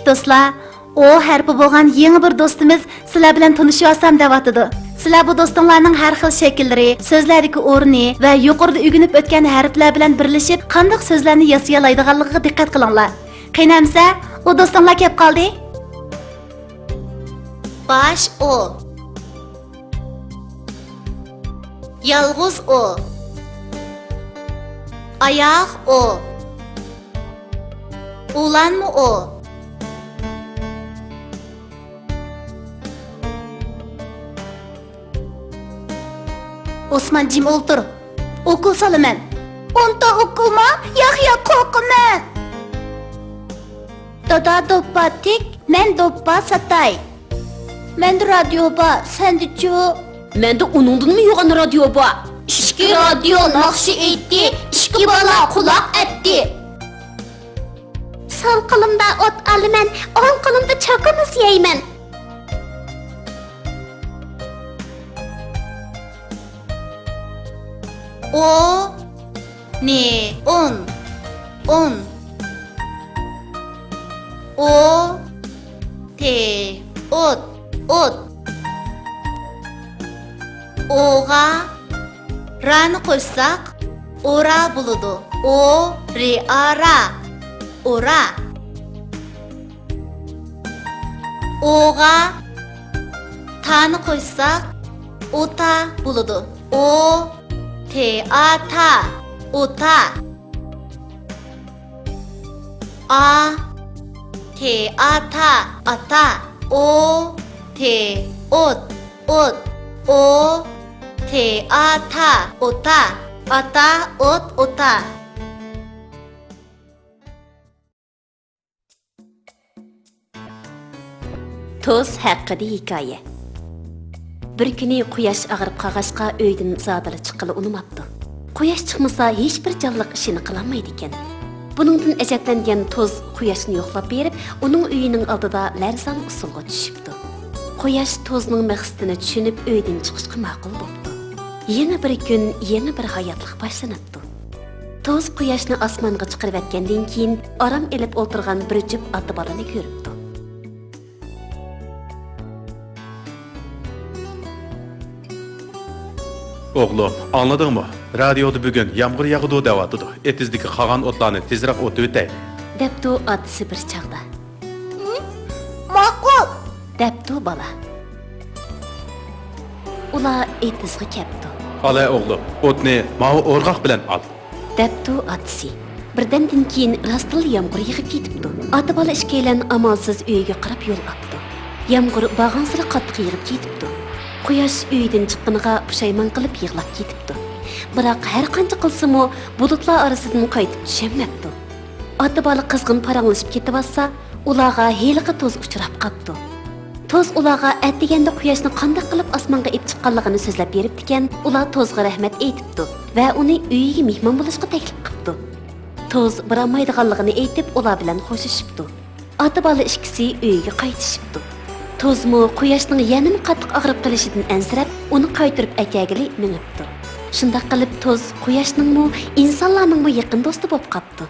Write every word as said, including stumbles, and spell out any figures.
دوستلار، ئو ھەرپى بولغان يېڭى بىر دوستىمىز سىلەر بىلەن تونۇشۇۋالسام دەۋاتىدۇ. سىلەر بۇ دوستۇڭلارنىڭ ھەر خىل شەكىللىرى، سۆزلەردىكى ئورنى ۋە يۇقىرىدا ئۆگىنىپ ئۆتكەن ھەرپلەر بىلەن بىرلىشىپ قانداق سۆزلەرنى ياسىيالايدىغانلىقىغا دىققەت قىلىڭلار. قېنى ئەمسە، ئۇ دوستۇڭلار كەپ قالدى. باش ئو. يالغۇز ئو. ئاياغ ئو. ئۇلانما ئو. ئوسمان، جىم ئولتۇر. ئوكۇل سالىمەن. ئونتا ئوكۇلما؟ ياق، ياق، قورقىمەن. دادا دوپپا تىك، مەن دوپپا ساتاي. مەندە رادىيو بار، سەندىچۇ؟ مەندە ئۇنىڭدىنمۇ يوغان رادىيو بار. ئىككى رادىيو ناخشا ئېيتتى، ئىككى بالا قۇلاق ئەتتى. سول قولۇمدا ئوت ئالىمەن، ئوڭ قولۇمدا چوكا مۇز يەيمەن. ئو، نى، ئون، ئون. ئو، تى، ئوت، ئوت. ئوغا رانى قوشساق، ئورا بولىدۇ. ئو، رى، ئا، را. ئورا. ئوغا تانى قوشساق، ئوتا بولىدۇ. ئو، تى، ئا، تا. ئوتا. ئا، تى، ئا، تا. ئاتا. ئو، تى، ئوت، ئوت. ئو، تى، ئا، تا. ئوتا. ئاتا، ئوت، ئوتا. توز ھەققىدە ھېكايە. بىر كۈنى قۇياش ئاغرىپ قالغاچقا، ئۆيدىن زادىلا چىققىلى ئۇنىماپتۇ. قۇياش چىقمىسا، ھېچبىر جانلىق ئىشىنى قىلالمايدىكەن. بۇنىڭدىن ئەجەبلەنگەن توز قۇياشنى يوقلاپ بېرىپ، ئۇنىڭ ئۆيىنىڭ ئالدىدا لەرزان ئۇسسۇلغا چۈشۈپتۇ. قۇياش توزنىڭ مەقسىتىنى چۈشىنىپ، ئۆيدىن چىقىشقا ماقۇل بوپتۇ. يېڭى بىر كۈن، يېڭى بىر ھاياتلىق باشلىنىپتۇ. توز قۇياشنى ئاسمانغا چىقىرىۋەتكەندىن كېيىن، ئارام ئېلىپ ئولتۇرغان بىر جۈپ ئاتا بالىنى كۆرۈپتۇ. ئوغلۇم، ئاڭلىدىڭمۇ؟ رادىيودا بۈگۈن يامغۇر ياغىدۇ دەۋاتىدۇ. ئېتىزدىكى قالغان ئوتلارنى تېزرەك ئوتۇۋېتەي. دەپتۇ ئاتىسى بىر چاغدا. ماقۇل! دەپتۇ بالا. ئۇلار ئېتىزغا كەپتۇ. ئالاي ئوغلۇم، ئوتنى ماۋۇ ئورغاق بىلەن ئال. دەپتۇ ئاتىسى. بىردەمدىن كېيىن راستلا يامغۇر يېغىپ كېتىپتۇ. ئاتا بالا ئىككىيلەن ئامالسىز ئۆيىگە قاراپ يول ئاپتۇ. يامغۇر بارغانسېرى قاتتىق يېغىپ كېتىپتۇ. قۇياش ئۆيىدىن چىققىنىغا پۇشايمان قىلىپ يىغلاپ كېتىپتۇ. بىراق ھەرقانچە قىلسىمۇ، بۇلۇتلار ئارىسىدىن قايتىپ چۈشەلمەپتۇ. ئاتا بالا قىزغىن پاراڭلىشىپ كېتىۋاتسا، ئۇلارغا ھېلىقى توز ئۇچراپ قاپتۇ. توز ئۇلارغا ئەتىگەندە قۇياشنى قانداق قىلىپ ئاسمانغا ئېلىپ چىققانلىقىنى سۆزلەپ بېرىپتىكەن، ئۇلار توزغا رەھمەت ئېيتىپتۇ ۋە ئۇنى ئۆيىگە مېھمان بولۇشقا تەكلىپ قىپتۇ. توز بارالمايدىغانلىقىنى ئېيتىپ، ئۇلار بىلەن خوشلىشىپتۇ. ئاتا بالا ئىككىسى ئۆيىگە قايتىشىپتۇ. توزمۇ قۇياشنىڭ يەنىمۇ قاتتىق ئاغرىپ قېلىشىدىن ئەنسىرەپ، ئۇنى قايتۇرۇپ ئەكەلگىلى مېڭىپتۇ. شۇنداق قىلىپ، توز قۇياشنىڭمۇ، ئىنسانلارنىڭمۇ يېقىن دوستى بولۇپ قاپتۇ.